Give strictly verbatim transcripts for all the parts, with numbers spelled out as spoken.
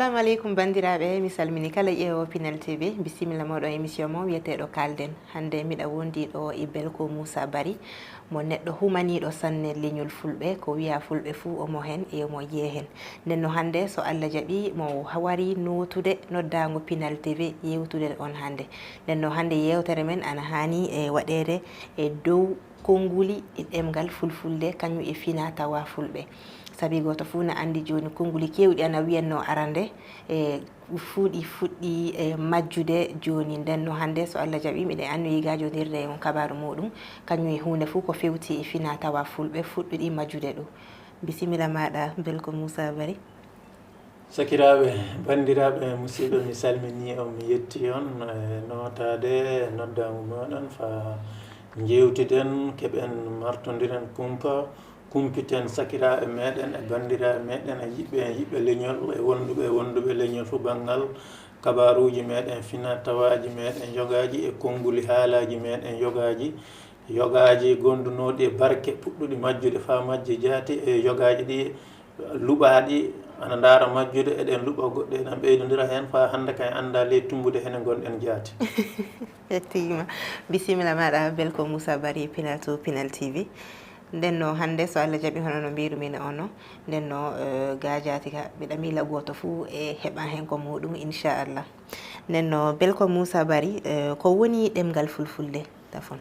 Assalamu aleykum, banndiraaɓe, mi salmini kala ƴeewo Pinal T V. Bisimilla mooɗon émission mo wiyeteeɗo Kaalden. Hannde miɗa wondi ɗo e Belko Moussa Bari, mo neɗɗo humaniiɗo sanne leñol Fulɓe, ko wiya Fulɓe fuu omo heen e omo yee heen. Nden no hannde, so Allah jaɓi, mo wari nootude noddaango Pinal T V, yewtude on hannde. Nden no hannde yeewtere men ana haani e waɗeede e dow konnguli e ɗemngal Fulfulde, kañum e fina tawa Fulɓe. Sabi gooto fuu na anndi jooni konnguli keewɗi ana wiyannoo arande, e fuu ɗi fuɗɗi e majjude jooni. Nden no hannde, so Allah jaɓi, miɗen annoyi gaajondirde e on kabaaru muuɗum, kañum e huunde fuu ko fewti e fina tawa Fulɓe fuɗɗuɗi majjude ɗum. Bisimilla maaɗa, Belko Moussa Bari. Sakiraaɓe, banndiraaɓe, musidɓe, mi salminii on, mi yetti on e nootaade e noddaango mooɗon faa njeewtiden, keɓen martondiren kumpa, kumpiten sakiraaɓe meeɗen e banndiraaɓe meeɗen e yiɓɓe e yiɓɓe leñol e wonduɓe e wonduɓe leñol fuu banngal kabaaruuji meeɗen, fina tawaaji meeɗen yogaaji e konnguli haalaaji meeɗen yogaaji, yogaaji gondunooɗi e barke, puɗɗuɗi majjude faa majji jaati e yogaaji ɗi luɓaaɗi, ana ndaara majjude, eɗen luɓa goɗɗe, eɗen ɓeydondira heen, faa hannde kay anndaa ley tummbude hene ngonɗen jaati. Effectivement. Bisimilla maaɗa, Belko Moussa Bari, Pinal to Pinal T V. Nden no hannde, so Allah jaɓi, hono no mbiirumin ono, nden no, eh, gaa jaati ka, miɗa miila gooto fuu e heɓa heen ko muuɗum, inchallah. Nden no, Belko Moussa Bari, eh, ko woni ɗemngal Fulfulde, tafon?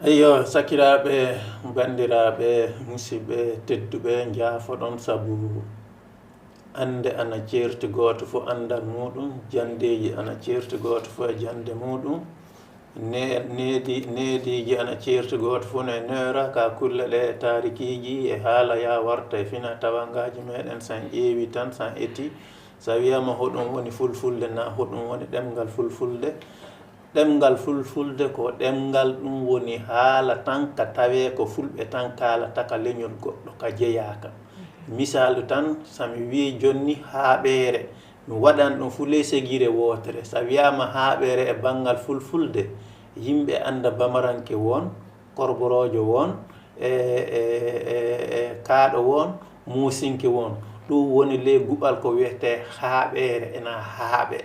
Eyyo, sakiraaɓe, banndiraaɓe, musidɓe tedduɓe, njaafoɗon sabu annde ana ceerti gooto fof anndal muuɗum, janndeeji ana ceerti gooto fof e jannde muuɗum, ne-, needi-, neediiji ana ceerti gooto fof no e neera ka kulle ɗe e taarikiiji e haala ya warta e fina tawangaaji meeɗen, so en ƴeewi tan, so en eti, so a wiyaama hoɗum woni Fulfulde naa hoɗum woni ɗemngal Fulfulde, ɗemngal Fulfulde ko ɗemngal ɗum woni haala tan ka tawee ko Fulɓe tan kaalata ka leñol goɗɗo ka jeyaaka. Misaalu tan, so mi wii jonni haaɓeere, mi waɗan ɗum fuu ley segire wootere. So a wiyaama haaɓeere e banngal Fulfulde, yimɓe annda Bamaranke won, Korboroojo won, e, e, e, e Kaaɗo won, Muusinke won. Ɗum woni ley guɓal ko wiyetee haaɓeere, ena haaɓe.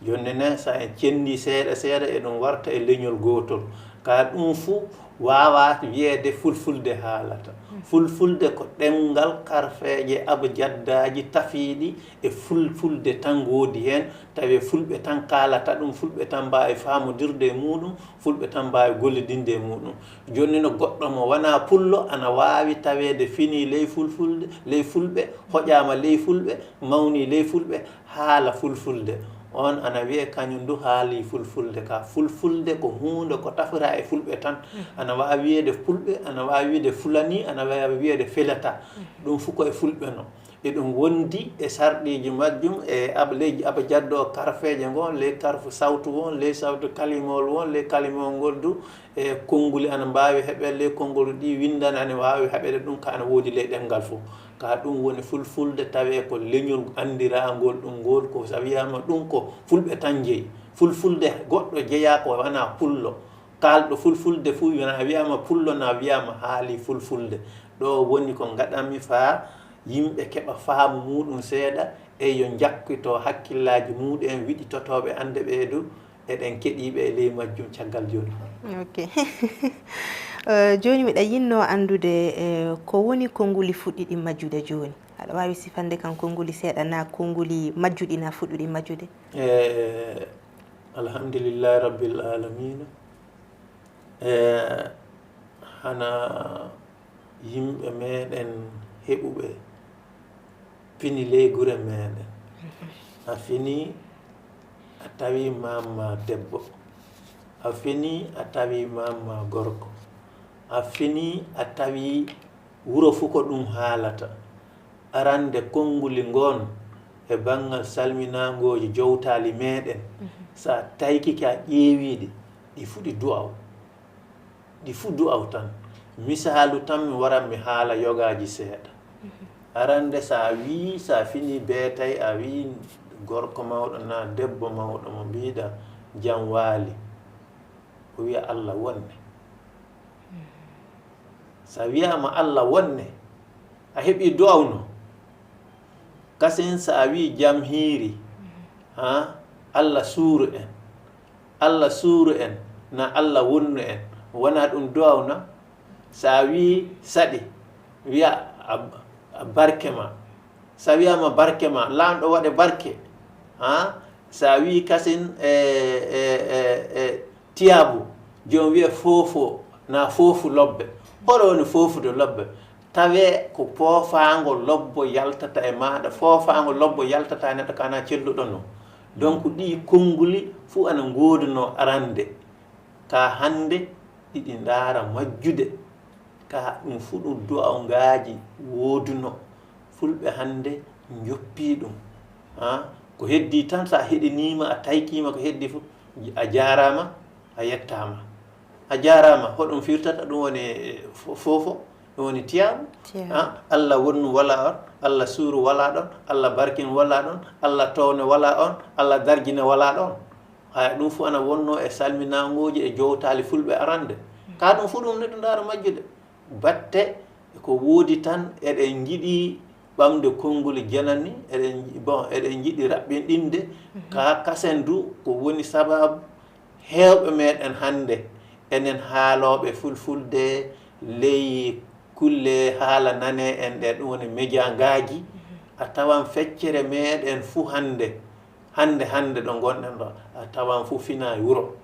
Jooni ne, so en cenndii seeɗa seeɗa, eɗum warta e leñol gootol. Ka ɗum fuu waawaa wiyeede Fulfulde haalata. Fulfulde ko ɗemngal karfeeje abjaddaaji tafiiɗi e Fulfulde tan ngoodi heen, tawi Fulɓe tan kaalata ɗum, Fulɓe tan mbaawi faamondirde e muuɗum, Fulɓe tan mbaawi gollidinde e muuɗum. Jooni no goɗɗo mo wanaa Pullo ana waawi taweede finii ley Fulfulde, ley Fulɓe, hoƴaama ley Fulɓe, mawnii ley Fulɓe, haala Fulfulde. Oon ana wiyee kañum du haalii Fulfulde. Ka Fulfulde ko huunde ko tafiraa e Fulɓe tan. Ana waawi wiyeede Pulɓe, ana waawi wiyeede Fulani, ana waawi wiyeede Feleta. Ɗum fuu ko e Fulɓe no. Eɗum wondi e sarɗiiji majjum, e ab-, leydi abjaddo karfeeje ngon, ley karfu sawtu won, ley sawtu kalimol won, ley kalimol ngol du, e konnguli ana mbaawi heɓeede ley konngol ɗi winndani ana waawi heɓeede ɗum, ka ana woodi ley ɗemngal fof. Ka ɗum woni Fulfulde, tawee ko leñol anndiraangol ɗum ngol, ko so a wiyaama ɗum ko Fulɓe tan njeyi. Fulfulde goɗɗo jeyaa ko wanaa Pullo. Kaalɗo Fulfulde fuu, wona a wiyaama Pullo, na wiyaama haali Fulfulde. Ɗo woni ko ngaɗanmi faa yimɓe keɓa faamu muuɗum seeɗa, e yo njakkito hakkillaaji muuɗum en, wiɗitotooɓe annde ɓee du, eɗen keɗii ɓe e ley majjum caggal jooni. Ok. Eh, jooni miɗa yinnoo anndude, eh, ko woni konnguli fuɗɗiɗi majjude jooni? Aɗa waawi sifande kam konnguli seeɗa, naa konnguli majjuɗi naa fuɗɗuɗi majjude? Eh, alhamdulillahi rabbil alamina. E hana yimɓe meeɗen heɓuɓe fini ley gure meeɗen. A fini, a tawi maama debbo. A fini, a tawi maama gorko. A fini, a tawi wuro fuu ko ɗum haalata. Arande konnguli ngoon e banngal salminaangooji jowtaali meeɗen, so a taykike a ƴeewii ɗi, ɗi fuu ɗi du'aw. Ɗi fuu du'aw tan. Misaalu tan mi waran mi haala yogaaji seeɗa. Arande so a wii, so a finii beetay, a wii gorko mawɗo naa debbo mawɗo mo mbiiɗa jam waali. O wiya Allah wonne. So a wiyaama Allah wonne, a heɓii du'aw no? Kasen so a wii jam hiiri, ha, Allah suuru en. Allah suuru en, na Allah wonnu en. Wona ɗum du'aw na? So a wii saɗi, wiya a, a barke ma. So a wiyaama barke ma, laamɗo waɗe barke. Ha? So a wii kasen e, e, e, e tiyaabu, joom wiya foofo, na foofu lobbe. Hoɗo woni foofude lobbe? Tawee ko poofaango lobbo yaltata e maaɗa, foofaango lobbo yaltata e neɗɗo kana celluɗo no. Donc ɗii konnguli fuu ana ngoodunoo arande. Ka hannde iɗi ndaara majjude. Ka ɗum fuu ɗum du'awngaaji wooduno. Fulɓe hannde njoppii ɗum. Ha? Ko heddii tan, so a heɗiniima, a taykiima ko heddii fof, a jaaraama, a yettaama. A jaaraama, hoɗum firtata, ɗum woni, eh, fo-, foofo, ɗum woni tiyaabu. Tiyaabu. Ha? Allah wonnu wala on, Allah suuru wala ɗon, Allah barkin wala ɗon, Allah towne wala on, Allah darjine wala ɗon. Haya, ɗum fof ana wonnoo e salminaangooji e jowtaali fulɓe arande. Ka ɗum fof ɗum neɗɗo ndaara majjude. Batte ko woodi tan, eɗen njiɗi ɓamde konngol janani, eɗen, bon, eɗen njiɗi raɓɓinɗinde ka kasen du, ko woni sababu heewɓe meɗen hannde, enen haalooɓe fulfulde ley kulle haala nane en ɗe, ɗum woni média ngaaji, a tawan feccere meɗen fuu hannde, hannde, hannde ɗo ngonɗen ɗo, a tawan fuu fina e wuro.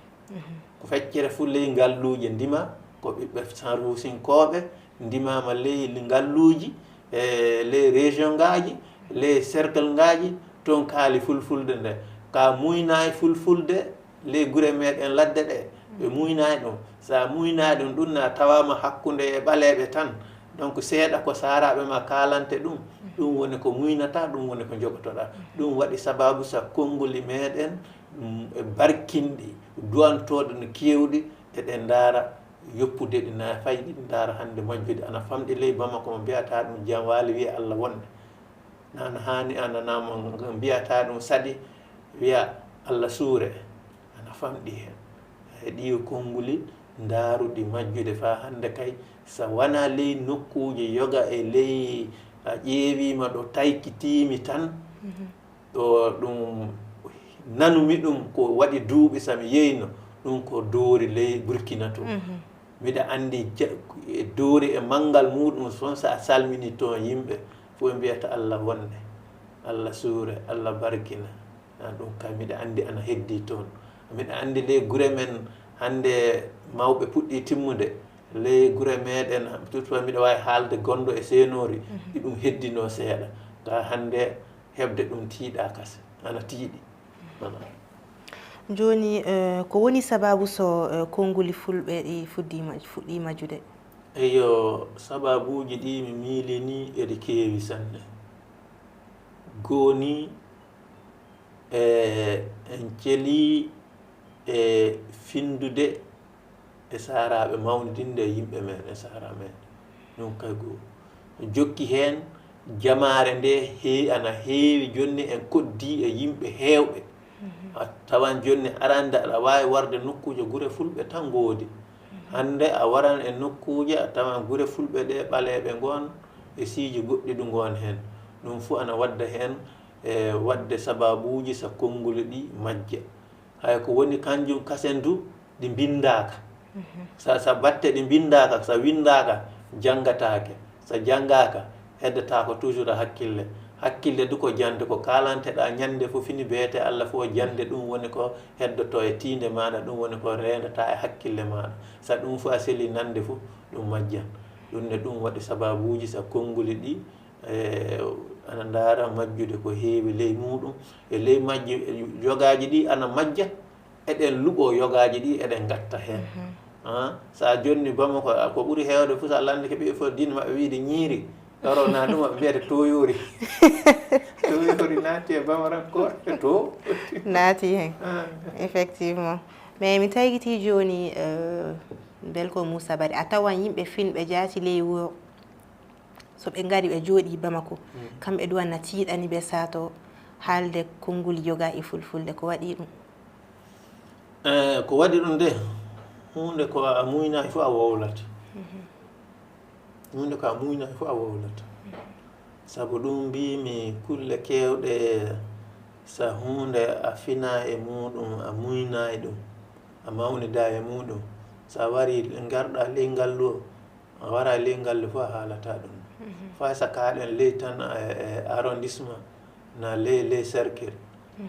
Ko feccere fuu ley ngalluuje ndima, ko ɓiɓɓe Sanruusinkooɓe ndimaama ley ngalluuji, e ley région ngaaji, ley cercle ngaaji, toon kaali fulfulde nde. Ka muynaay fulfulde ley gure meɗen ladde ɗe, ɓe muynaay ɗum. So a muynaay ɗum, ɗum na tawaama hakkunde e ɓaleeɓe tan. Donc seeɗa ko saaraaɓe ma kaalante ɗum, ɗum woni ko muynata, ɗum woni ko jogotoɗa. Ɗum waɗi sababu sa konngoli meɗen, mm, e barkinɗi, du'antooɗi no keewɗi, eɗen ndaara yoppude ɗi na fay ɗi ndaara hannde majjude. Ana famɗi ley Bamako mo mbiyata ɗum jam waali wiya Allah wonde. Na ana haani, ana nama mbiyata ɗum saɗi wiya Allah suure. Ana famɗi heen. E ɗi konnguli ndaaruɗi majjude faa hannde kay, so wonaa ley nokkuuje yoga e ley a ƴeewiima ɗo taykitiimi tan, ɗo ɗum nanumi ɗum ko waɗi duuɓi so mi yeyno, ɗum ko Doori ley Burkina to. Miɗa anndi ja-, e Doori e manngal muuɗum son, so a salmini toon yimɓe, fof ɓe mbiyata Allah wonde, Allah suure, Allah barkina. An ɗum ka miɗa anndi ana heddii toon. Miɗa anndi ley gure men hannde mawɓe puɗɗii timmude. Ley gure meɗen, toutefois miɗa waawi haalde Gondo e Senoori, ɗi ɗum heddinoo seeɗa. Ka hannde heɓde ɗum tiiɗaa kase, ana tiiɗi. Voilà. Jooni, eh, ko woni sababu so, eh, konnguli fulɓe ɗi fuɗɗii ma-, fuɗɗii majjude? Eyo, sababuuji ɗi mi miilini eɗi keewi sanne. Goo ni, e, en celii e finndude e saaraaɓe, mawnidinde e yimɓe men e saara men. Ɗum kay goo. Jokki heen, jamaare nde he-, ana heewi jooni, en koddii e yimɓe heewɓe. A tawan jooni arande aɗa waawi warde nokkuuje gure fulɓe tan ngoodi. Hannde a waran e nokkuuje a tawan gure fulɓe ɗe ɓaleeɓe ngoon e siiji goɗɗi ɗu ngoon heen. Ɗum fof ana wadda heen e waɗde sababuuji so konnguli ɗi majja. Hay ko woni kanjum kasen du ɗi mbinndaaka. Sa, sa batte ɗi mbinndaaka, sa winndaaka, janngataake. Sa janngaaka, heddataako toujours e hakkille. Hakkille du ko jannde, ko kaalanteɗaa ñannde fof fini beete Allah fof jannde, ɗum woni ko heddoto e tiinde maaɗa, ɗum woni ko reendataa e hakkille maaɗa. Sa ɗum fof a selii nande fof, ɗum majjan. Ɗum ne ɗum waɗi sababuuji sa konnguli ɗi, e, ana ndaara majjude ko heewi ley muuɗum. E ley majji, e yogaaji ɗi ana majja, eɗen luɓoo yogaaji ɗi, eɗen ngatta heen. Ah, so a jonni Bamako, a, ko ɓuri heewde fof, so a lanndike ɓiɓɓe fof diine maɓɓe wiyde ñiiri, ɗoro na ɗum maɓɓe mbiyata tooyoori. Tooyoori naati e Bamarankooɓe to. Naati heen. Ah. Effectivement. Mais mi taygitii jooni, euh, Belko Moussa Bari, a tawan yimɓe fin ɓe jaati ley wuro. So ɓe ngari, ɓe jooɗii Bamako, kamɓe du ana tiiɗani ɓe sato haalde konnguli yoga e fulfulde, ko waɗi ɗum? Eh, ko waɗi ɗum de, huunde ko a muynaaki fof a wowlata. Huunde ko a muynaaki fof a wowlata. Sabu ɗum mbiymi kulle keewɗe, so huunde a finaa e muuɗum, a muynaay ɗum, a mawnidaa e muuɗum, so a warii ngarɗaa ley ngallu o, a waraa ley ngallu fof a haalataa ɗum. Fay so kaaɗen ley tan e, e arrondissement, na ley, ley cercle,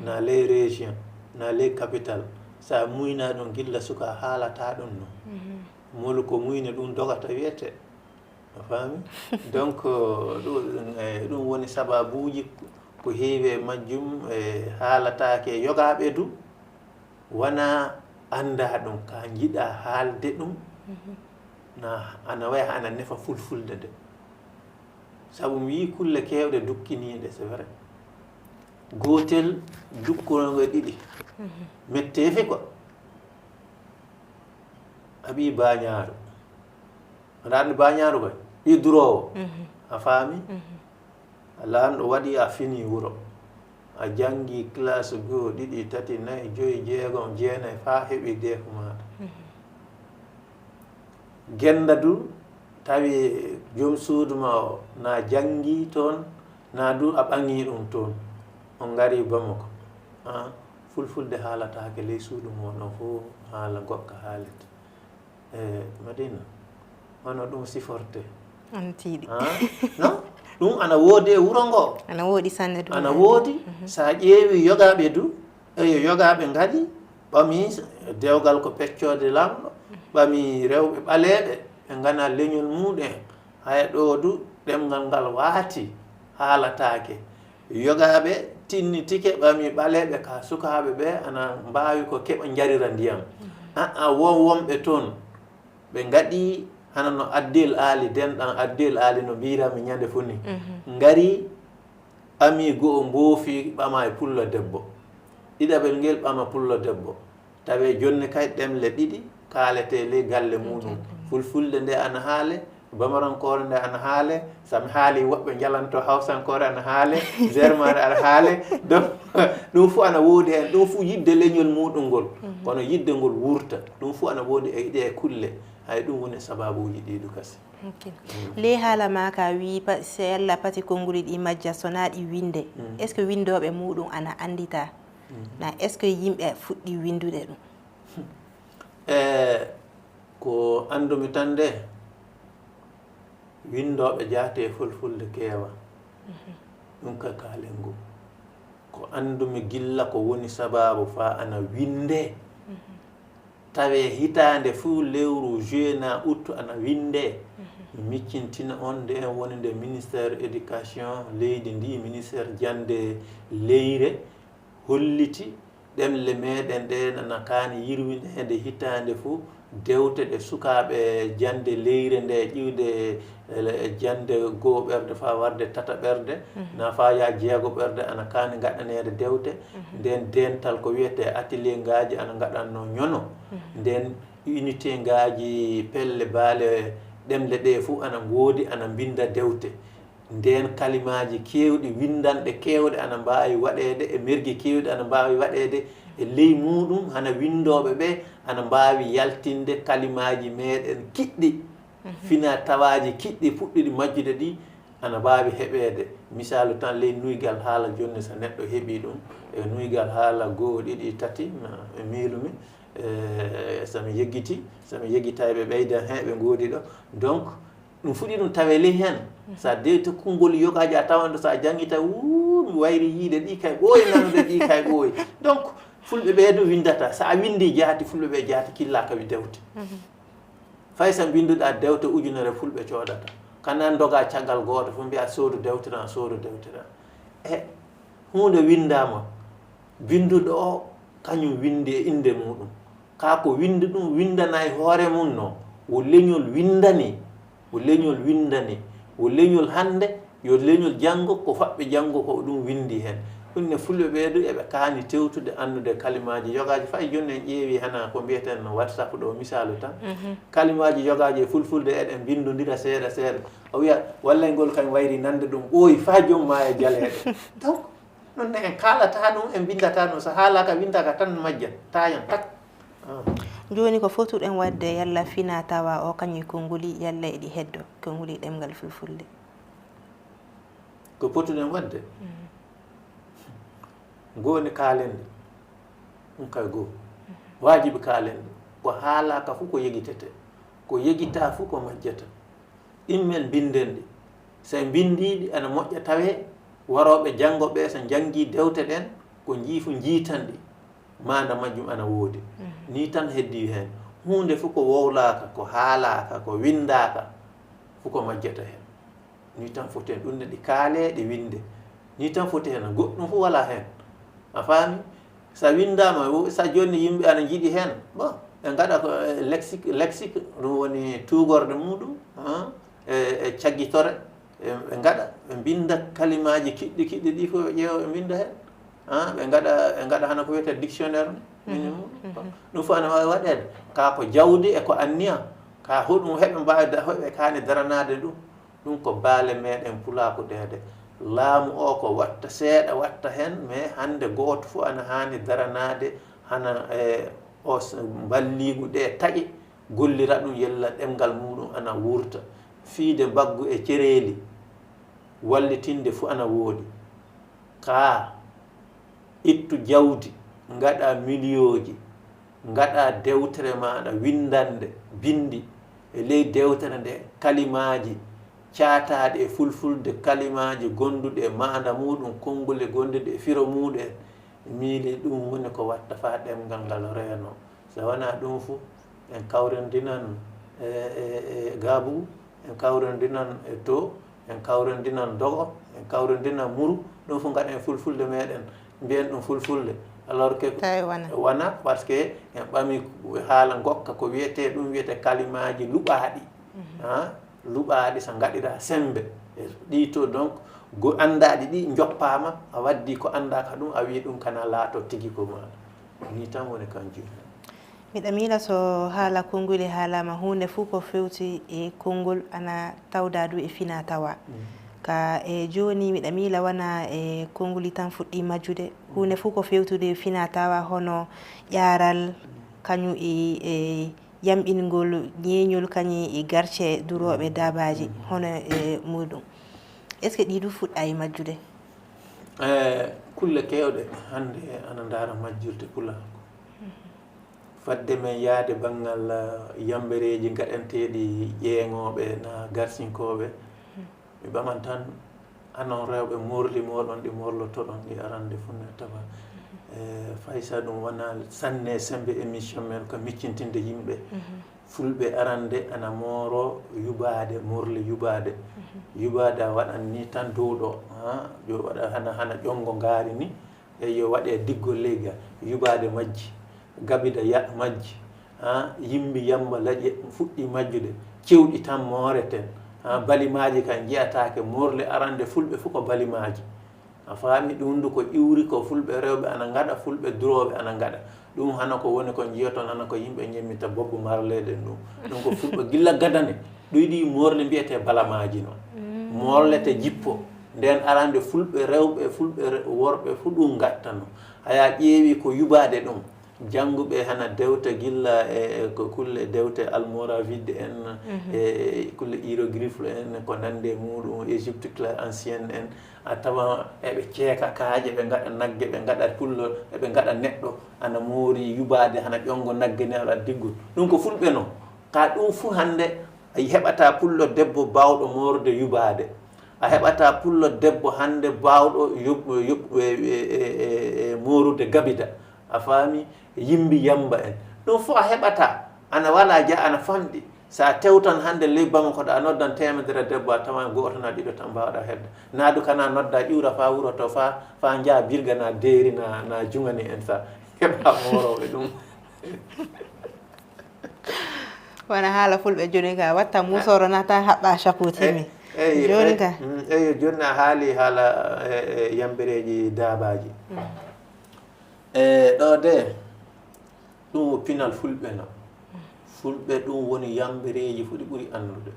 na ley région, na ley capitale, so a muynaa ɗum gilla suka a haalataa ɗum noon. Molu ko muyni ɗum dogata wiyetee. A faami? Donc, ɗum, eh, ɗum woni sababuuji ko heewi e majjum, eh, haalataake e yogaaɓe du, wonaa anndaa ɗum, ka njiɗaa haalde ɗum, na, ana waya ana nefa fulfulde nde. Sabu mi yii kulle keewɗe dukkiniiɗe, c'est vrai. Gootel dukkunoo e ɗiɗi. Metteefi quoi. A ɓii baañaaru. Aɗa anndi baañaaru koy? Ɓii duroowo. A faami? A laamɗo waɗi a finii wuro. A janngii classe goo, ɗiɗi, tati, nayi, joyi, jeegom, jeenayi faa heɓi deefu maaɗa. Gennda du tawi joom suudu ma o na janngii toon, na du a ɓaŋii ɗum toon. On ngarii Bamako. Ah, fulfulde haalataake ley suudu mon o fof, haala gokka haalete. Eh, Madina, hono ɗum siforte? Ana tiiɗi. Ah, non? Ɗum ana woodi e wuro ngo. Ana woodi sanne ɗum. Ana woodi. So a ƴeewi yogaaɓe du, eyo yogaaɓe ngaɗi, ɓami dewgal ko peccoode Laamɗo, ɓami rewɓe ɓaleeɓe, ɓe ngana leñol muɗum. Haya ɗo du, ɗemngal ngal waati, haalataake. Yogaaɓe tinnitike ɓami ɓaleeɓe ka sukaaɓe ɓe ana mbaawi ko keɓa njarira ndiyam. Aa, won wonɓe toon, ɓe ngaɗi hana no Addel Aali, denɗan Addel Aali no mbiiranmi ñande fuu ni. Ngari ɓami go'o mboofi ɓama e pullo debbo. Ɗiɗaɓel ngel ɓama pullo debbo. Tawi jonne kay ɗemle ɗiɗi kaaletee ley galle muɗum. Fulfulde nde ana haale, bamarankoore nde ana haale, so mi haali woɓɓe njalanto hawsankoore ana haale, germaare ana haale. Donc, ɗum fof ana woodi heen, ɗum fof yiɗde leñol muɗum ngol. Kono yiɗde ngol wurta, ɗum fof ana woodi e ɗee kulle. Hay ɗum woni sababuuji ɗii du kasi. Ok. Ley haala maa ka wii pa-, so yalla pati konnguli ɗi majja so naa ɗi winnde. Est-ce que winndooɓe muɗum ana anndita? Na est-ce que yimɓe fuɗɗi winndude ɗum? E ko anndumi tan nde, winndooɓe jaate e fulfulde keewa. Ɗum ka kaalen ngu. Ko anndumi gilla ko woni sabaabu faa ana winndee. Tawee hitaande fuu lewru juin naa août ana winndee. Mi miccintina on, ndeen woni nde ministère éducation leydi ndi, ministère jannde leyre, holliti ɗemle meeɗen ɗeen ana kaani yirwineede hitaande fuu, dewte ɗe sukaaɓe jannde leyre nde ƴiwde, eh, jannde go'oɓerde faa warde tataɓerde, naa faa yaa jeegoɓerde ana kaani ngaɗaneede dewte. Ndeen deental ko wiyetee atelier ngaaji ana ngaɗannoo ñono. Ndeen unité ngaaji pelle baale ɗemle ɗee fuu ana ngoodi, ana mbinnda dewte. Ndeen kalimaaji keewɗi, winndanɗe keewɗe ana mbaawi waɗeede, e merge keewɗe ana mbaawi waɗeede e ley muɗum, hana winndooɓe ɓe ana mbaawi yaltinde kalimaaji meeɗen kiɗɗi, fina tawaaji kiɗɗi puɗɗiɗi majjude ɗi ana mbaawi heɓeede. Misaalu tan, ley nuygal haala jooni, so neɗɗo heɓii ɗum, e nuygal haala goo, ɗiɗi, tati, ma, e miilumi, e, so mi yeggiti, so mi yeggitaay ɓe ɓeydan heen, ɓe ngoodi ɗo. Donc, ɗum fuɗi ɗum tawee ley heen. So a dewti konngol yogaaji a tawan ɗo, so a janngii taw, wuu, mi wayri yiide ɗi kay ɓooyi, nanude ɗi kay ɓooyi. Donc, fulɓe ɓee du winndata. So a winndii jaati, fulɓe ɓee jaati killaaka wi dewte. Fay so mbinnduɗaa dewte ujunere fulɓe coodata. Kana ndogaa caggal gooto fof mbiyaa soodu dewte tan, soodu dewte tan. E huunde winndaama, binnduɗo o kañum winndi e innde muɗum. Kaa ko winndi ɗum winndana e hoore mum no, wo leñol winndani, wo leñol winndani, wo leñol hannde, yo leñol janngo, ko faɓɓe janngo ko ɗum winndi heen. Ɗum ne fulɓe ɓee du eɓe kaani tewtude anndude kalimaaji yogaaji. Fay jooni en ƴeewi hana ko mbiyeten no WhatsApp ɗo, misaalu tan. Kalimaaji yogaaji e fulfulde eɗen mbinndondira seeɗa seeɗa. O wiya, wallay ngol kañ wayri nande ɗum, ɓooyi faa joom maa e jaleeɗe. Donc, ɗum ne en kaalata ɗum, en mbinndata ɗum, so haalaaka winndaka tan majja, taayan tak. Ah. Jooni ko fotuɗen waɗde, yalla fina tawa o kañum konnguli, yalla eɗi heddo konnguli ɗemngal fulfulde? Ko potuɗen waɗde, goo ne kaalen ɗe. Ɗum kay goo. Waajibi kaalen ɗe. Ko haalaaka fof ko yegitete. Ko yegitaa fof ko majjata. Ɗimmen mbinden ɗi. So en mbindii ɗi, ana moƴƴa tawee warooɓe janngo ɓee, so njanngii dewte ɗen, ko njii fof njiitan ɗi. Maanda majjum ana woodi. Nii tan heddii heen. Huunde fof ko wowlaaka, ko haalaaka, ko winndaaka, fof ko majjata heen. Nii tan foti heen. Ɗum ne ɗi kaalee, ɗi winnde. Nii tan foti heen. Goɗɗum fof walaa heen. A faami? So a winndaama, wo-, so a jooni yimɓe ana njiɗi heen. Bon, ɓe ngaɗa ko, eh, lexique, lexique, ɗum woni tuugorɗe muuɗum, ah, e, e caggitore. Ɓe, ɓe ngaɗa, ɓe mbinnda kalimaaji kiɗɗi, kiɗɗi ɗi fof ɓe ƴeewa, ɓe mbinnda heen. Ah, ɓe ngaɗa, ɓe ngaɗa hana ko wiyetee dictionnaire ni. Minimum. Ɗum fof ana waawi waɗeede. Kaa ko jawdi e ko anniya. Kaa hoɗum heɓe mbaawi da-, heɓe kaani daranaade ɗum. Ɗum ko baale meɗen pulaaku ɗee de. Laamu o ko watta seeɗa watta heen, mais hannde gooto fof ana haani daranaade hana, e, o s-, mballiigu ɗee taƴe, gollira ɗum yella ɗemngal muuɗum ana wuurta. Fiide mbaggu e cereeli, wallitinde fof ana woodi. Kaa ittu jawdi, ngaɗa miliyooji, ngaɗa dewtere maaɗa winndannde, binndi e ley dewtere nde kalimaaji caataaɗi e fulfulde, kalimaaji gonduɗi e maanda muuɗum, konngule gonduɗe e firo muuɗum en. Miili ɗum woni ko watta faa ɗemngal ngal reeno. So wonaa ɗum fof, en kawrindinan e, e, e gaabugu, en kawrindinan e to, en kawrindinan dogo, en kawrindinan muru, ɗum fof ngaɗen fulfulde meɗen, mbiyen ɗum fulfulde. Alors que tawi wona. Wona, parce que en ɓami haala ngokka ko wiyetee, ɗum wiyetee kalimaaji luɓaaɗi. Ah, luɓaaɗi so ngaɗiraa semmbe. E ɗii to, donc, go anndaaɗi ɗi njoppaama, a waddii ko anndaaka ɗum, a wii ɗum kana laato tigi ko maaɗa. Nii tan woni kanjum. Miɗa miila so haala konnguli haalaama, huunde fof ko fewti e konngol ana tawda du e fina tawa. Ka e jooni, miɗa miila wona e konnguli tan fuɗɗi majjude. Huunde fof ko fewtude e fina tawa, hono ƴaaral, kañum e, e yamɓingol ñeeñol, kañum e garce durooɓe daabaaji, hono e muuɗum. Est-ce que ɗii du fuɗɗa e majjude? E kulle keewɗe hannde ana ndaara majjirde pulaaku. Fadde men yahde banngal, eh, yambereeji gaɗanteeɗi ƴeeŋooɓe naa garsinkooɓe, mi ɓaman tan, anon rewɓe, morli mooɗon ɗi morlotoɗon ɗi arande fof ne tawa, eh, fay so ɗum wonaa sanne e semmbe émission men ko miccintinde yimɓe. Fulɓe arande ana mooro yubaade, morli yubaade. Yubaade a waɗan ni tan dow ɗo, ha, yo waɗa hana, hana ƴonngo ngaari ni. Eyyo, waɗee diggol ley ga, yubaade majji, gabida ya-, majji, ha, yimbi yamba laƴe fuɗɗi majjude, cewɗi tan mooreten, ha, balimaaji kan njiyataake, morle arande fulɓe fof ko balimaaji. A faami? Ɗum ndu ko iwri ko fulɓe rewɓe ana ngaɗa, fulɓe durooɓe ana ngaɗa. Ɗum hana ko woni ko njiyoton, hana ko yimɓe ñemmita bobbo marleɗen ɗum. Ɗum ko fulɓe gilla gadane, ɗo yiɗi morle mbiyetee balamaaji noon. Morlete jippo. Nden arande fulɓe rewɓe, fulɓe re-, worɓe fof ɗum ngattano. Haya ƴeewi ko yubaade ɗum. Jannguɓe hana dewta gilla e, e ko kulle dewte Almoravid en, e, e kulle hiéroglyphe en, ko nande e muuɗum, Égypte classique ancienne en, a tawa eɓe ceeka kaaƴe, ɓe ngaɗa nagge, ɓe ngaɗa pullo, eɓe ngaɗa neɗɗo, ana moori yubaade, hana ƴonngo nagge ni, aɗa diggol. Ɗum ko fulɓe no. Ka ɗum fuu hannde a heɓataa pullo debbo baawɗo moorde yubaade. A heɓataa pullo debbo hannde baawɗo yoɓ-, yoɓ-, e, e, e, e, e moorude gabida. A faami? Yimbi yamba en. Ɗum fof a heɓataa. Ana wala ja, ana famɗi. So a tewtan hannde ley Bamako ɗo, a noddan teemedere debbo, a tawan gooto na ɗiɗo tan mbaawɗa heɓde. Naa du kana nodda ƴuura faa wuro to, faa, faa njaa birga na deeri na, na jungani en sa. Heɓa moorooɓe ɗum. Wona haala fulɓe jooni ka, watta musoro na tan haɓɓa chapeau timi. Eyi, jooni ka. Mm, eyi, jooni a haali haala, e, e, yambereeji daabaaji. Mm. E, ɗo de, ɗum o pinal fulɓe no. Fulɓe ɗum woni yambereeji fof ɗi ɓuri anndude.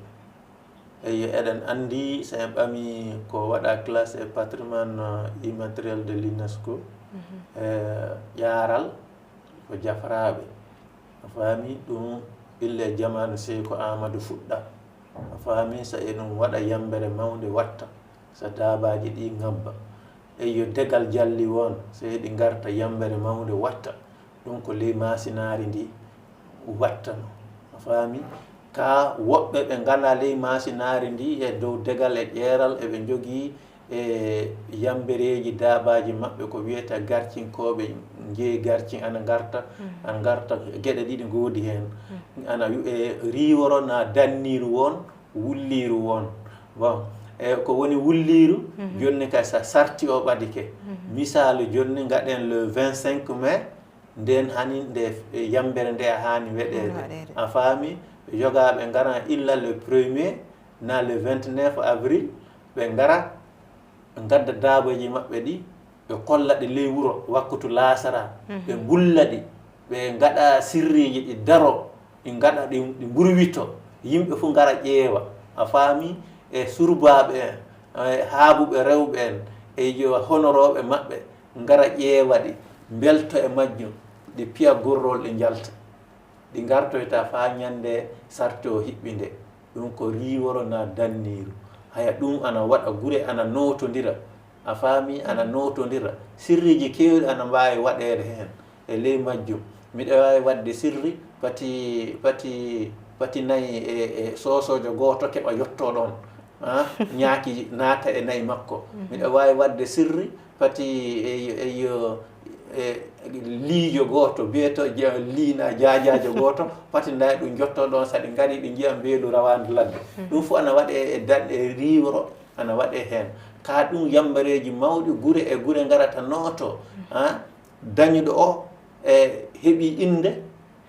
Eyi, eɗen anndi, so en ɓami ko waɗa classe e patrimoine, euh, immatériel de l'UNESCO, e ƴaaral ko jafraaɓe. A faami? Ɗum ille jamaanu Seyko Aamadu fuɗɗa. A faami? So eɗum waɗa yambere mawnde watta. So daabaaji ɗi ŋabba, eyyo, degal jalli won, sey ɗi ngarta yambere mawnde watta. Ɗum ko ley maasinaari ndi wattano. A faami? Ka woɓɓe ɓe ngalaa ley maasinaari ndi e dow degal e ƴeeral, eɓe njogii e yambereeji daabaaji maɓɓe ko wiyetee garcinkooɓe, njeyi garcin ana ngarta, ana ngarta, geɗe ɗiɗi ngoodi heen. Ana wiyee riiworo na danniiru won, wulliiru won. Bon, e ko woni wulliiru? Jonni kay, so sarti o ɓadike. Misaalu, jonni ngaɗen le vingt-cinq mai, ndeen hani nde, e, yambere nde haani waɗeede. Waɗeede. A faami? Ɓe yogaaɓe ngara illa le premier, na le vingt-neuf avril, ɓe ngara, ngadda daabaaji maɓɓe ɗi, ɓe kolla ɗi ley wuro wakkutu laasara, ɓe ngulla ɗi, ɓe ngaɗa sirriiji ɗi daro, ɗi ngaɗa ɗi, ɗi mburwito, yimɓe fof ngara ƴeewa. A faami? E surbaaɓe en, e haabuɓe rewɓe en, e yo honorooɓe maɓɓe ngara ƴeewa ɗi, mbelto e majjum, ɗi piya gorrol, ɗi njalta. Ɗi ngartoyta faa ñande sarti o hiɓɓinde. Ɗum ko riiworo na danniiru. Haya, ɗum ana waɗa gure, ana nootondira. A faami? Ana nootondira. Sirriiji keewɗi ana mbaawi waɗeede heen e ley majjum. Miɗa waawi waɗde sirri pati, pati, pati nayi e, e soosoojo gooto keɓa yottoo ɗoon. Ah, ñaaki naata e nayi makko. Miɗa waawi waɗde sirri pati e, e, e, e liijo gooto, biyeto ja-, liina jaajaajo gooto, pati nayi ɗum jottoo ɗoon, so ɗi ngarii ɗi njiya mbeelu rawaandu ladde. Ɗum fof ana waɗee e dan-, e riiworo, ana waɗee heen. Ka ɗum yambareeji mawɗi, gure e gure ngarata nooto. Ah, dañuɗo o e heɓi innde,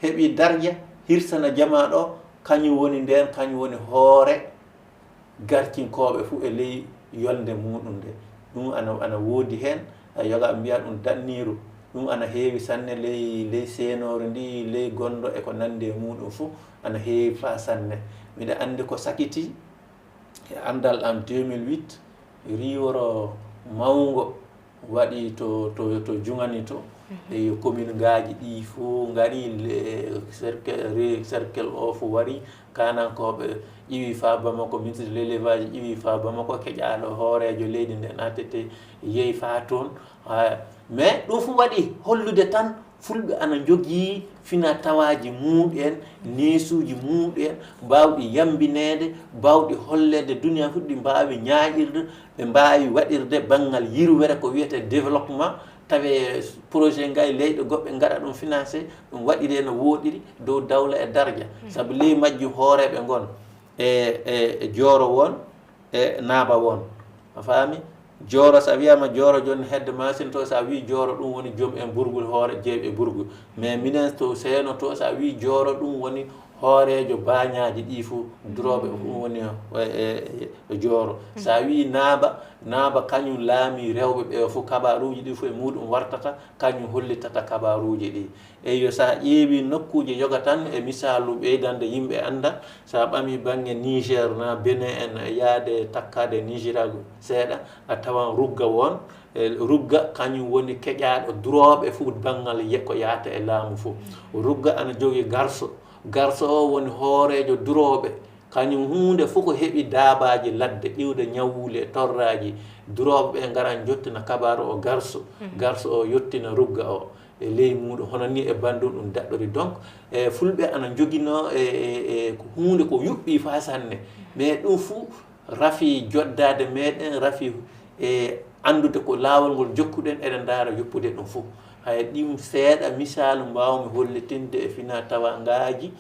heɓi darja, hirsana jamaa ɗo, kañum woni ndeen, kañum woni hoore garcinkooɓe fof e ley yolnde muɗum nde. Ɗum ana, ana woodi heen, a yoga mbiya ɗum danniiru. Ɗum ana heewi sanne ley, ley seenoore ndi, ley gonɗo e ko nanndi e muɗum fof, ana heewi faa sanne. Miɗa anndi ko sakiti e anndal am deux mille huit, riiworo mawngo waɗi to, to, to Jungani to, e yo commune ngaaji ɗi fof ngari, le, cercle, re-, cercle o fof wari, Kaanankooɓe ƴiwi faa Bamako, ministre de l'élevage ƴiwi faa Bamako, keƴaaɗo hooreejo leydi nden, A T T, yehi faa toon. Ha, mais ɗum fof waɗi hollude tan Fulɓe ana njogii fina tawaaji muɗen, neesuuji muɗen, baawɗi yambineede, baawɗi holleede duniya fof, ɗi mbaawi ñaaƴirde, ɓe mbaawi waɗirde banngal yirwere ko wiyetee développement, tawi projet ngayi leyɗe goɗɗe ngaɗa ɗum financé, ɗum waɗiree no wooɗiri dow dawla e darja. Sabu ley majjum hooreeɓe ngon e, e, e Jooro won, e Naaba won. A faami? Jooro, so a wiyaama Jooro, jooni hedde maasin to, so a wii Jooro, ɗum woni joom en burgu, hoore jeeɓe burgu. Mais minen to Seeno to, so a wii Jooro, ɗum woni hooreejo baañaaji ɗi fof, durooɓe, ɗum woni e, e, e Jooro. So a wii Naaba, Naaba kañum laamii rewɓe ɓe fof, kabaaruuji ɗi fof e muɗum wartata, kañum hollitata kabaaruuji ɗi. Eyyo, so a ƴeewi nokkuuje yoga tan, e misaalu ɓeydande yimɓe anndal, so a ɓami bannge Niger na Benin en, e yaade takkaade Nigeria seeɗa, a tawan Rugga won. E Rugga kañum woni keƴaaɗo durooɓe fof banngal ye-, ko yaata e laamu fof. Rugga ana jogii Garso. Garso o woni hooreejo durooɓe. Kañum huunde fof ko heɓi daabaaji ladde, iwde ñawuuli e torraaji. Durooɓe ɓe ngara njottina kabaaru o Garso. Garso o yottina Rugga o e ley muɗum, hono ni e banndum ɗum daɗɗori. Donc, e Fulɓe ana njoginoo e, e, e ko huunde ko yuɓɓi faa sanne. Mais ɗum fuu rafi joddaade meɗen, rafi e anndude ko laawol ngol jokkuɗen, eɗen ndaara yoppude ɗum fof. Haya, ɗum seeɗa misaalu mbaawmi hollitinde e fina tawangaaji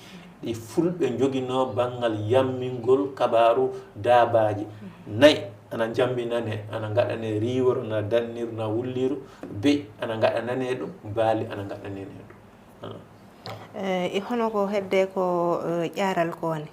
ɗi Fulɓe njoginoo banngal yammingol kabaaru daabaaji. Nayi ana njambinane, ana ngaɗane riiworo, na danniru, na wulliru, be'i ana ngaɗanane ɗum, baali ana ngaɗanane ɗum. Voilà. Eh, e hono ko hedde ko, eh, ƴaaral ko woni?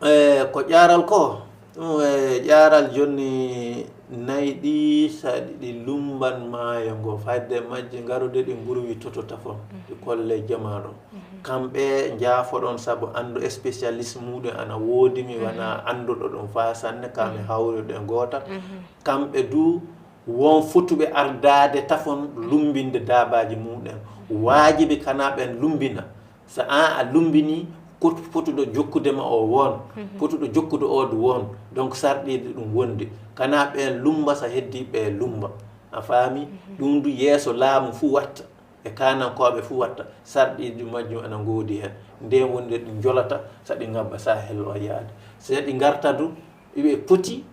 E ko ƴaaral ko, ɗum e ƴaaral jonni nayi ɗi, so ɗi lumban maayo ngo, fayde majji ngarude ɗi mburwi toto tafon, ɗi kolle jamaɗo. Kamɓe njaafoɗon sabu anndu spécialiste muɗum ana woodi, mi wana annduɗo ɗum faa sanne, ka mi hawrude goota. Kamɓe du won fotuɓe ardaade tafon lumbinde daabaaji muɗum. Waajibi kana ɓen lumbina. So an a lumbini, Pot- potuɗo jokkude ma o won, potuɗo jokkude o du won. Donc sarɗiiji ɗum wondi kana ɓeen lumba sa heddi ɓe lumba. A faami? Ɗum du yeeso laamu fuu watta e kaanankooɓe fuu watta. Sarɗiiji majjum ana ngoodi heen nde wonde ɗi njolata sa ɗi ngabba sa hello yaade. So ɗi ngarta du iɓe poti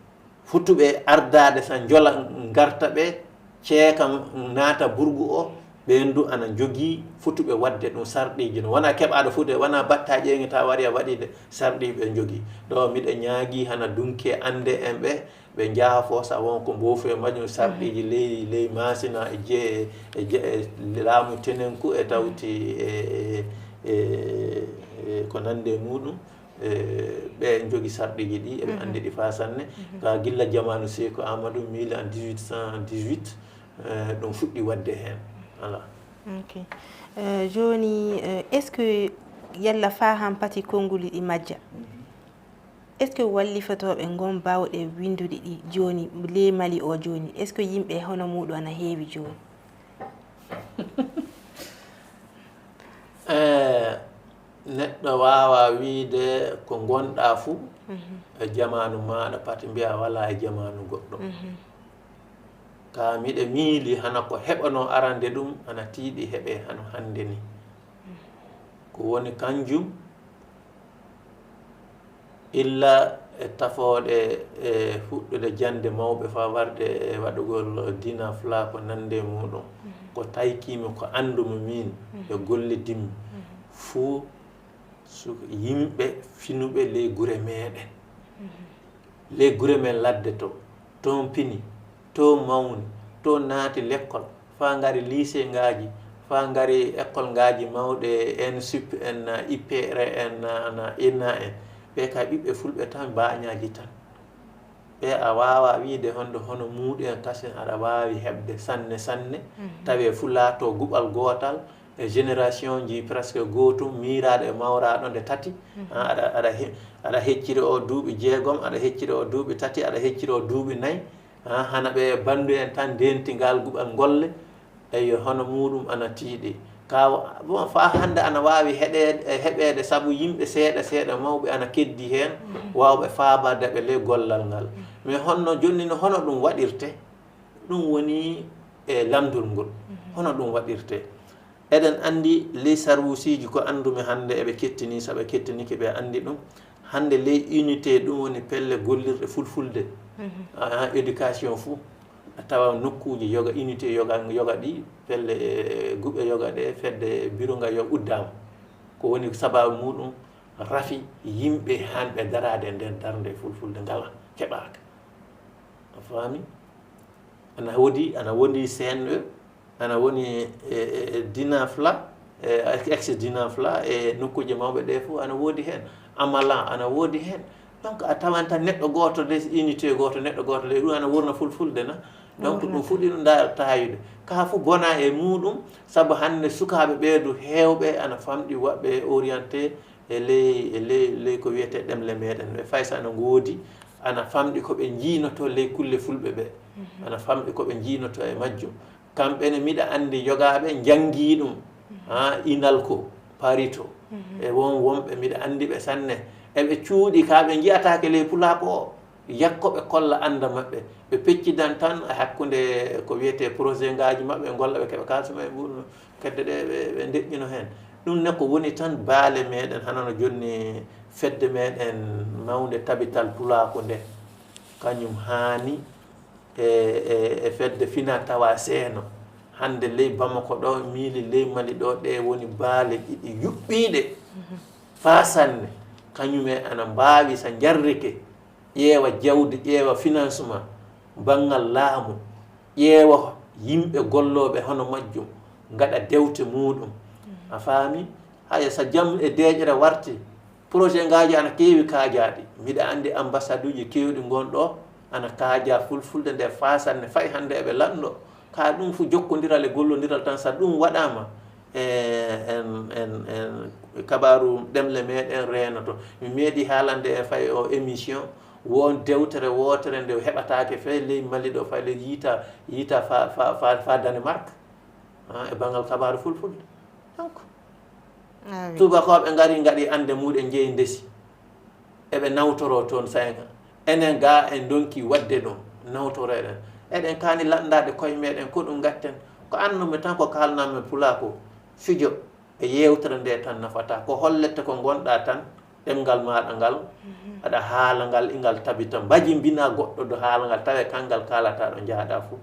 fotuɓe ardaade sa njola ngarta ɓe ceeka naata burgu o. Ɓeen du ana njogii fotuɓe waɗde ɗum sarɗiiji no wona keɓaaɗo fotude wona batta ƴeeŋe ta wari a waɗi de. Sarɗiiɓe njogii ɗo miɗa ñaagii hana dunke annde en ɓe ɓe njaha fof sa won ko mboofu e majjum sarɗiiji ley ley masina e je e je e laamu tenenku e tawti e e e ko nande e muɗum. E ɓe jogi sarɗiiji ɗi eɓe anndi ɗi faa sanne. Ka gilla jamaanu seyko amadou mille en dix-huit cent dix-huit ɗum fuɗɗi waɗde heen. Ala. Ok. Jooni est ce que yalla faa han pati konnguli ɗi majja? Est ce que wallifotooɓe ngon baawɗe winndude ɗi jooni ley mali o jooni est ce que yimɓe hono muuɗum ana heewi jooni? E neɗɗo waawa wiide ko ngonɗa fuu e jamaanu maaɗa pati mbiya wala e jamaanu goɗɗo. Ka miɗe miili hana ko heɓanoo arande ɗum ana tiiɗi heɓe hano hannde ni. Ko woni kanjum illa e tafooɗe e fuɗɗude jannde mawɓe faa warde e waɗugol dina fla ko nande e muuɗum ko taykiimi ko anndumi miin e gollidimmi fuu. Yimɓe finuɓe ley gure meeɗen ley gure men ladde to toon pini toon mawni toon naati lekkol faa ngari liisee ngaaji faa ngari ekkol ngaaji mawɗe en sup en ippere en na ina en ɓe ka ɓiɓɓe fulɓe tan baañaaji tan. Ɓe a waawa wiide honde hono muuɗum en kasen aɗa waawi heɓde sanne sanne tawi e fulato guɓal gootal e génération ji presque gootum miiraaɗo e mawraaɗo nde tati. Aɗa aɗa aɗa hecciri o duuɓi jeegom aɗa hecciri o duuɓi tati aɗa hecciri o duuɓi nayi. Hana ɓe banndu en tan ndenti ngal guɓal ngolle. Eyo hono muuɗum ana tiiɗi ka bon faa hannde ana waawi heɗeede e heɓeede sabu yimɓe seeɗa seeɗa mawɓe ana keddi heen waawɓe faabaade ɓe ley gollal ngal. Mais honno jonni no hono ɗum waɗirte? Ɗum woni e lamndol ngol hono ɗum waɗirte? Eɗen anndi ley sarwuusiiji ko anndumi hannde eɓe kettini so ɓe kettinike ɓe anndi ɗum. Hannde ley unité ɗum woni pelle gollirɗe fulfulde éducation fuu a tawa nokkuuji yoga unité yoga yoga ɗi pelle e guɓe yoga ɗe fedde biro nga yo uddaama. Ko woni sababu muɗum rafi yimɓe hanɓe daraade e nder darnde fulfulde ngala keɓaaka. A faami? Ana woodi ana woodi cne ana woni e dinafla e ex dinafla e nokkuuje mawɓe ɗe fof ana woodi heen. Amala ana woodi heen. Donc a tawan tan neɗɗo gooto de unité gooto neɗɗo gooto ley ɗum ana wurna fulfulde na. Donc ɗum fuɗɗi ɗum nda taayude ka fof gona e muɗum. Sabu hannde sukaaɓe ɓeedu heewɓe ana famɗi waɓɓe orienté e ley e ley ley ko wiyetee ɗemle meɗen ɓe fay so ana ngoodi ana famɗi ko ɓe njiinoto ley kulle fulɓe ɓe. Ana famɗi ko ɓe njiinoto e majjum. Kamɓe ne miɗa anndi yogaaɓe njanngii ɗum haa inal ko parito. E won wonɓe miɗa anndi ɓe sanne. Eɓe cuuɗi kaa ɓe njiyataake ley pulaako o yakko ɓe kolla annda maɓɓe. Ɓe peccidan tan e hakkunde ko wiyetee projet ngaaji maɓɓe ngolla ɓe keɓa kaalisi maɓɓe mbuurno kedde ɗe ɓe ndeƴƴino heen. Ɗum ne ko woni tan baale meɗen hanano jonni fedde meɗen mawnde tabital pulaako nde kañum haani e e e fedde fina tawa seeno hannde ley bamako ɗo miili ley mali ɗo ɗe woni baale ɗiɗi yuɓɓiiɗe faa sanne. Kañum e ana mbaawi so njarrike ƴeewa jawdi ƴeewa financement banngal laamu ƴeewa yimɓe gollooɓe hono majjum ngaɗa dewte muuɗum. A faami? Haya so jam e deeƴre warti projet ngaaji ana keewi kaajaaɗi. Miɗa anndi ambassade uji keewɗi ngon ɗo ana kaajaa fulfulde nde faa sanne fay hannde eɓe lanndo. Kaa ɗum fof jokkondiral e gollondiral tan so ɗum waɗaama e en en en kabaaru ɗemle meɗen reenoto. Mi meeɗi haalande en fay o émission won dewtere wootere nde heɓataake fay ley mali ɗo fay ley yiita yiita fa fa fa fa danemark e banngal kabaaru fulfulde. Donc Awi. Tubakooɓe ngari ngaɗi annde muɗen, njehi ndesi. Eɓe nawtoroo toon sayga. Enen gaa en ndonki waɗde ɗum, nawtoro eɗen. Eɗen kaani lanɗaade koye meɗen, ko ɗum ngatten. Ko annumi tan ko kaalnanmi pulaaku, fijo e yeewtere nde tan nafata. Ko hollete ko ngonɗa tan, ɗemngal maaɗa ngal, aɗa haala ngal, ingal tabita. Mbaji mbina goɗɗo do haala ngal, tawe kanngal kaalata ɗo njahɗa fof.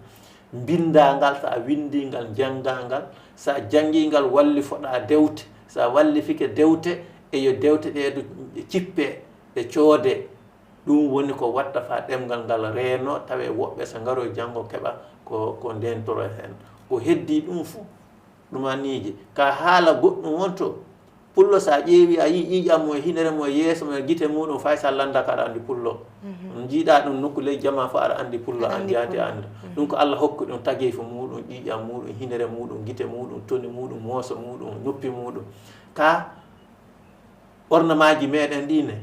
Mbinnda ngal, so a winndi ngal, njannga ngal. So a janngii ngal, wallifoɗa dewte. So a wallifike dewte, e yo dewte ɗee du cippe, ɗe coode. Ɗum woni ko watta fa ɗemngal ngal reeno, tawe woɓɓe so ngaroy janngo keɓa ko, ko ndentoro heen. Ko heddii ɗum fof, ɗumaniiji. Ka haala goɗɗum wonto, pullo so a ƴeewi, a yii ƴiiƴam mum e hinere mum e yeeso mum e gite muɗum, fay so a lanndaaka aɗa anndi pullo. Mhm. Njiiɗa ɗum nokku ley jamaa fof aɗa anndi pullo, aɗa an anndi jaati pullo. Annda. Mhm. Ɗum ko Allah hokki ɗum tageefu muɗum, ƴiiƴam muɗum, hinere muɗum, gite muɗum, toni muɗum, mooso muɗum, noppi muɗum. Ka ɓornamaaji meɗen ɗi ne,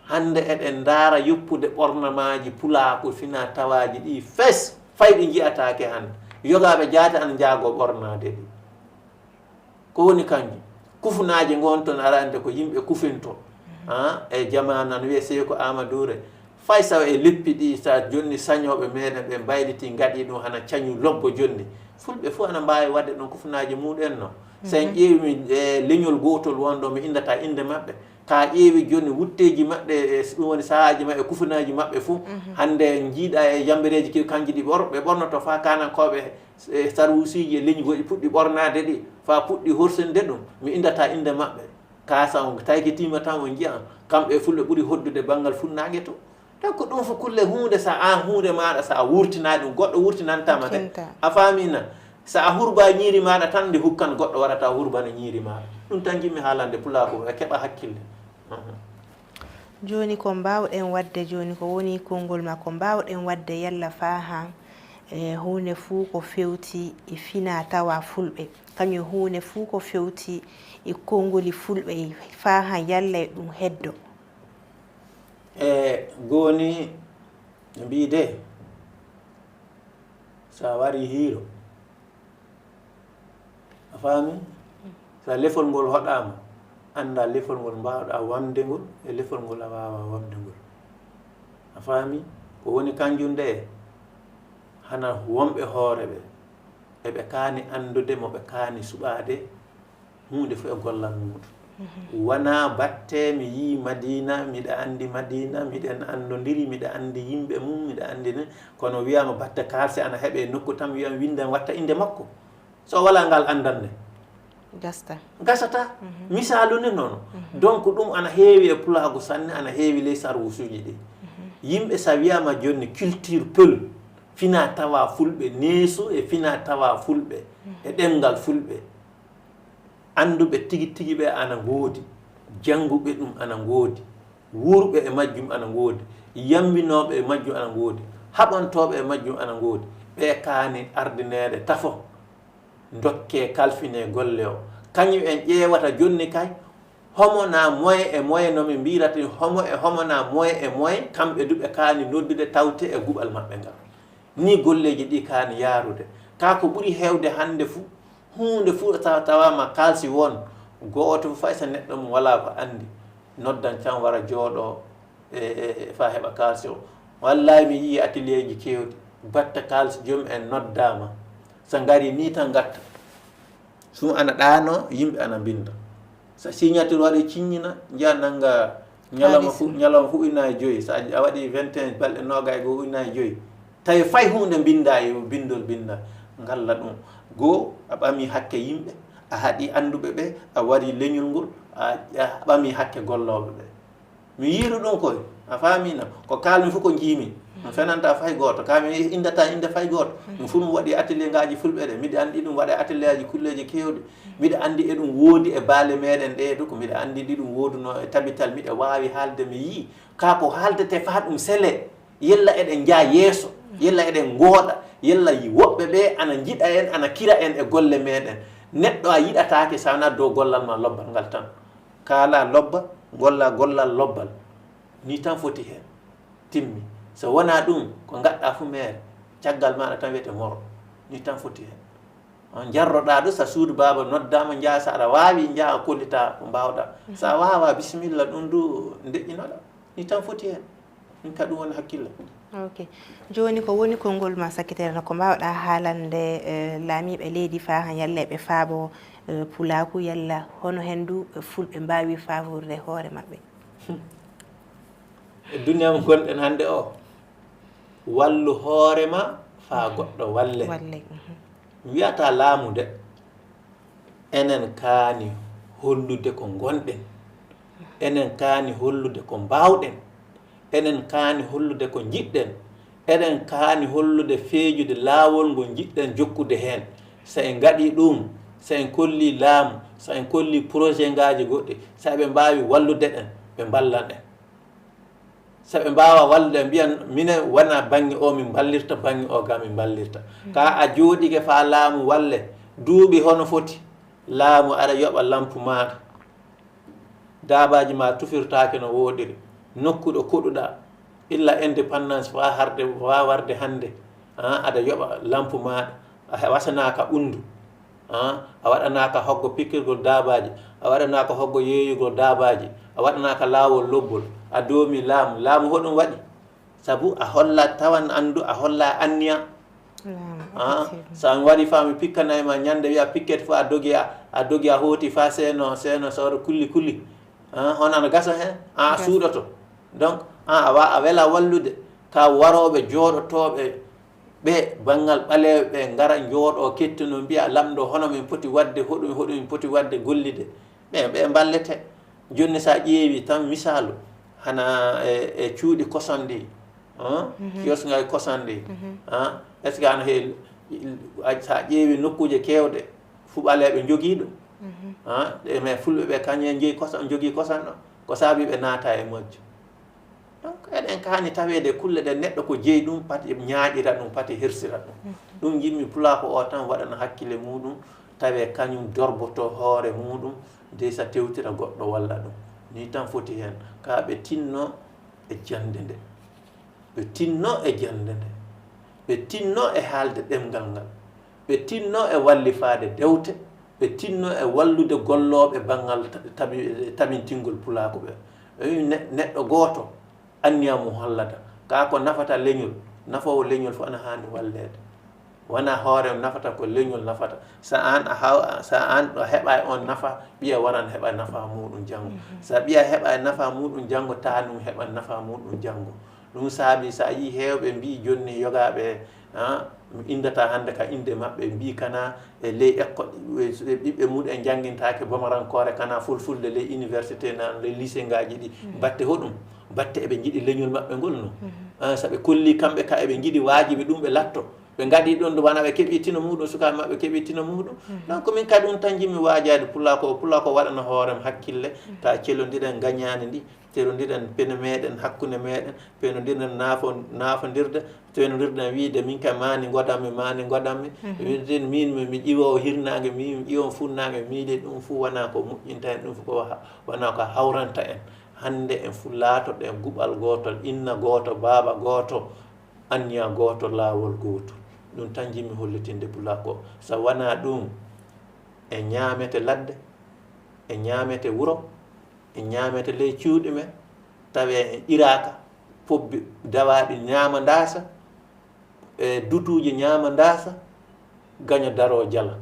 hannde eɗen ndaara yoppude ɓornamaaji pulaaku fina tawaaji ɗi fes, fay ɗi njiyataake hannde. Yogaaɓe jaati ana njaago ɓornaade ɗi. Ko woni kanji? Kufunaaji ngon toon arande ko yimɓe kufinto. Ah, e jamaanu ana wiyee Seeku Amadou Re. Fay so e leppi ɗi, so a jonni sañooɓe meɗen ɓe mbayliti ngaɗi ɗum hana cañu lobbo jonni. Fulɓe fof ana mbaawi waɗde ɗum kufunaaji muɗen no. So en ƴeewi e leñol gootol wonɗo mi inndata innde maɓɓe. Ka ƴeewi jonni wutteeji maɓɓe, e ɗum woni sahaaji maɓɓe, kufunaaji maɓɓe fof. Mhm. Hannde njiiɗa e yambereeji kew kanji ɗi ɓor-, ɓe ɓornoto fa kanankooɓe e sarwuusiiji e leñi goɗɗi puɗɗi ɓornaade ɗi, fa puɗɗi horsinde ɗum. Mi inndata innde maɓɓe. Ka so on taykitiima tan on njiyan, kamɓe e fulɓe ɓuri hoddude banngal funnaange to. Donc ɗum fof kulle huunde, so a huunde maaɗa, so a wurtinaa ɗum, goɗɗo wurtinantaama de. Wurtinta. A faamii na? So a hurba ñiiri maaɗa tan, nde hukkan goɗɗo warata hurbana ñiiri maaɗa. Ɗum tan njiɗmi haalande pulaaku, ɓe keɓa hakkille. Mhm. Jooni ko mbaawɗen waɗde, jooni ko woni konngol ma, ko mbaawɗen waɗde yalla faa haa, e, huunde fuu ko fewti e fina tawa fulɓe, kañum huunde fuu ko fewti e konngoli fulɓe, faa haa yalla e ɗum heddo? E gooni, no mbiide, so a warii hiiro, a faami? So lefol ngol hoɗaama, annda lefol ngol mbaawɗa wamde ngol, e lefol ngol a waawaa wamde ngol. A faami? Ko woni kanjum nde, hana wonɓe hoore ɓe, eɓe kaani anndude mo ɓe kaani suɓaade, huunde fof e gollal muuɗum. Mhm. Wonaa batte mi yii Madiina, miɗa anndi Madiina, miɗen anndondiri, miɗa anndi yimɓe mum, miɗa anndi ni, kono wiyaama batte kaalse ana heɓe nokku tan, wiyaama winndan watta innde makko. So o walaa ngal anndal ne? Gasta. Gasata. Mhm. Misaalu ne noon. Mhm. Donc ɗum ana heewi e pulaagu sanne, ana heewi ley sarwuusuuji ɗi. Mhm. Yimɓe so a wiyaama jooni culture peul, fina tawa fulɓe, neesu e fina tawa fulɓe, e ɗemngal fulɓe. Annduɓe tigi tigi ɓe ana ngoodi, jannguɓe ɗum ana ngoodi, wuurɓe e majjum ana ngoodi, yambinooɓe e majjum ana ngoodi, haɓantooɓe e majjum ana ngoodi. Ɓe kaani ardineede tafo, ndokkee kalfinee golle o. Kañum en ƴeewata jonni kay, homo na moye e moye no mi mbiyirata ni, homo e homo na moye e moye, kamɓe du ɓe kaani noddude tawte e guɓal maɓɓe ngal. Ni golleeji ɗi kaani yaarude. Kaa ko ɓuri heewde hannde fuu, huunde fuu tawa-, tawaama kaalsi won, gooto fuu fay so neɗɗo mum walaa ko anndi, noddan can wara jooɗoo e, e, e faa heɓa kaalsi o. Wallaay mi yii atelier ji keewɗi, batte kaalsi joom en noddaama. So ngari ni tan ngatta. Sun ana ɗaano, yimɓe ana mbinda. So signature waɗi ciññina, njiya nanga ñalawma fu, ñalawma fu ujunaaji joyi. So a, a waɗi vingt et un balɗe noogay e goo ujunaaji joyi. Tawi fay huunde mbinda e bindol binda. Ngalla ɗum. Goo, a ɓami hakke yimɓe, a haɗi annduɓe ɓe, a wari leñol ngol, a, a ɓami hakke gollooɓe ɓe. Mi yiiru ɗum koy, a faamii na? Ko kaalmi fof ko njiimi. Mi fenanta fay gooto, ka mi inndata innde fay gooto. Ɗum fof ɗum waɗi atelier ngaaji fulɓe ɗe. Miɗa anndi ɗum waɗa atelier aji kulleeji keewɗi. Miɗa anndi eɗum woodi e baale meɗen ɗee du, ko miɗa anndi ɗi ɗum woodunoo e tabital. Miɗa waawi haalde, mi yii. Kaa ko haaldete faa ɗum sele. Yella eɗen njaa yeeso, yella eɗen ngooɗa, yella yi-, woɓɓe ɓe ana njiɗa en, ana kira en e golle meɗen. Neɗɗo a yiɗataake so wanaa dow gollal ma lobbal ngal tan. Kaala lobba, golla gollal lobbal. Ni tan foti heen. Timmi. So wonaa ɗum, ko ngaɗɗa fu meere, caggal maaɗa tan wiyete moro. Ni tan foti heen. Jarroɗaa ɗo, so a suudu baaba noddaama, njaha, so aɗa waawi, njaha kollita ko mbaawɗaa. So a waawaa, bisimilla, ɗum du ndeƴƴinoɗaa. Ni tan foti heen. Min ka ɗum woni hakkille. Ok. Jooni ko woni konngol ma sakkitere no ko mbaawɗaa haalande, eh, laamiiɓe leydi faa han yalla ɓe faabo, eh, pulaaku yalla hono heen du, eh, fulɓe mbaawi faaborude hoore maɓɓe? E duniyaa mo ngonɗen hannde o, wallu hoore ma faa goɗɗo walle. Walle, mhm. Mi wiyataa laamu de, enen kaani hollude ko ngonɗen. Enen kaani hollude ko mbaawɗen. Enen kaani hollude ko njiɗɗen. Eɗen kaani hollude feejude laawol ngol njiɗɗen jokkude heen. So en ngaɗii ɗum, so en kollii laamu, so en kollii projet ngaaji goɗɗi, so eɓe mbaawi wallude ɗen, ɓe mballan en. So ɓe mbaawaa wallude, ɓe mbiyan, minen wonaa baŋŋe o min mballirta, baŋŋe o gaa min mballirta. Ka a jooɗike faa laamu walle, duuɓi hono foti, laamu aɗa yoɓa lampu maaɗa. Daabaaji ma tufirtaake no wooɗiri. Nokku ɗo koɗuɗaa, illa indépendance faa harde, faa warde hannde. Ah, aɗa yoɓa lampu maaɗa, a wasanaaka ɓunndu. Ah, a waɗanaaka hoggo pikkirgol daabaaji, a waɗanaaka hoggo yeeyugol daabaaji, a waɗanaaka laawol lobbol. A doomi laamu, laamu hoɗum waɗi? Sabu a holla tawan anndu, a holla anniya. Laamu, ah, effectivement. So a mi waɗi faa mi pikkanay ma ñande, wiya pikket fof a dogi, a, a dogi, a hooti faa seeno, seeno sawra kulli kulli. Ah, hono ana gasa heen, ah, a suuɗoto. Donc, ah, a wa-, a wela wallude ka warooɓe jooɗotooɓe ɓe banngal ɓaleeɓe ɓe ngara njooɗoo kettinoo mbiya lamɗo hono min poti waɗde hoɗum, hoɗum min poti waɗde gollide. Ɓe, ɓe mballete. Jooni so a ƴeewi tan misaalu, hana e, e cuuɗi kosan ɗi, ah, kiosque ngaji kosan ɗi, ah, est-ce que hana he, a, so a ƴeewi nokkuuje keewɗe, fu ɓaleeɓe njogii ɗum. Ah, e mais fulɓe ɓe kañum en njeyi kosan, njogii kosan ɗo. Ko saabi ɓe naata e majju. Donc, eɗen kaani taweede kulle ɗe neɗɗo ko jeyi ɗum, pati ñaaƴira ɗum, pati hersira ɗum. Ɗum njiɗmi pulaako o tan waɗana hakkille muuɗum, tawe kañum dorboto hoore muuɗum, dey sa tewtira goɗɗo walla ɗum. Ni tan foti heen. Ka ɓe tinno e jannde nde. Ɓe tinno e jannde nde. Ɓe tinno e haalde ɗemngal ngal. Ɓe tinno e wallifaade dewte. Ɓe tinno e wallude gollooɓe banngal ta-, tabi-, tabintingol pulaaku ɓe. Ɓe wi'i ne-, neɗɗo gooto anniya mum hollata. Kaa ko nafata leñol, nafoowo leñol fof ana haani walleede. Wonaa hoore mum nafata, ko leñol nafata. So aan a haw-, so aan a heɓaay oon nafa, ɓiya waran heɓa nafa muuɗum janngo. Mhm. So ɓiya heɓaay nafa muuɗum janngo, taanum heɓan nafa muuɗum janngo. Ɗum saabi, so a yii heewɓe mbii jooni yogaaɓe, ah, mi inndataa hannde ka innde maɓɓe, mbii kana e ley école, e ɓiɓɓe muɗum en njanngintaake bomarankoore, kana fulfulde ley université, na ley lycée ngaaji ɗi. Mhm. Batte hoɗum? Batte eɓe njiɗi leñol maɓɓe ngol no. Mhm. Ah, so ɓe kollii kamɓe ka eɓe njiɗi waajibi ɗum ɓe latto. Ɓe ngaɗii ɗum, wona ɓe keɓii tino muuɗum, sukaaɓe maɓɓe keɓii tino muuɗum. Mhm. Donc, min kadi ɗum tan njiɗmi waajaade pulaa ko, pulaa ko waɗana hoore am hakkille, mhm, ta cellondiren ngañaandi ndi, cellondiren pene meeɗen hakkunde meeɗen, cellondiren naafo-, naafondirde, cellondirden wiide min kay maani ngodanmi, maani ngodanmi. Mhm. Wiide min mi, mi ƴiwoowo hirnaange, mi, mi ƴiwoowo funnaange, miile ɗum fuu wonaa ko moƴƴinta en, ɗum fuu ko ha-, wonaa ko hawranta en. Hannde en fuu laatoɗen guɓal gootol, inna gooto, baaba gooto. Anniya gooto, laawol gootol. Ɗum tan njiɗmi hollitinde pulaa ko. So wonaa ɗum, e ñaamete ladde, e ñaamete wuro, e ñaamete ley cuuɗi men, tawi en iraaka, pobbi dawaaɗi ñaama ndaasa, e dutuuji ñaama ndaasa, gaño daroo jala.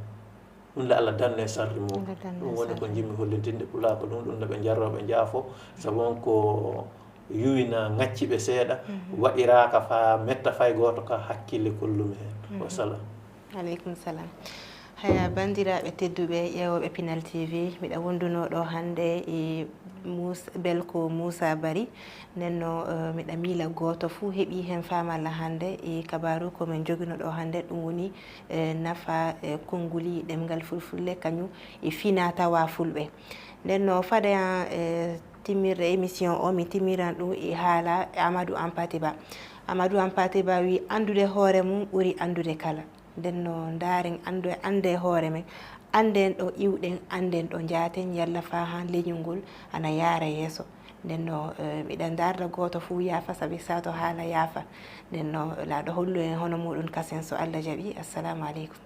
Ɗum nde Allah danne sarri mum. Allah danne sarri. Ɗum woni ko njiɗmi hollitinde pulaa ko ɗum, ɗum nde ɓe jarroo ɓe njaafo, sabu on ko yuwina ŋacci ɓe seeɗa, mhm, waɗiraaka faa metta fay gooto ka hakkille kollumi heen. Mhm. Wa salam. Aleykum salam. Haya, banndiraaɓe tedduɓe ƴeewooɓe Pinal T V, miɗa wondunoo ɗo hannde e Mus-, Belko Moussa Bari. Nden no, eh, miɗa miila gooto fuu heɓii heen faamalla hannde e kabaaru ko min njoginoo ɗo hannde, ɗum woni, eh, nafa, eh, konnguli ɗemngal fulfulde, kañum e finaa-tawaa fulɓe. Nden no fade an, eh, timmirde émission o, mi timmiran ɗum e haala Amadou Hampâté Bâ. Amadou Hampâté Bâ wii, "Anndude hoore mum ɓuri anndude kala." Nden no ndaaren anndu-, annde hoore men, annden ɗo iwɗen, annden ɗo njaaten, yalla faa haa leñol ngol ana yaara yeeso. Nden no, eh, miɗa ndaarda gooto fuu yaafa, sabi sato haala yaafa. Nden no laaɗo hollu en hono muuɗum kasen so Allah jaɓi. Assalamu aleykum.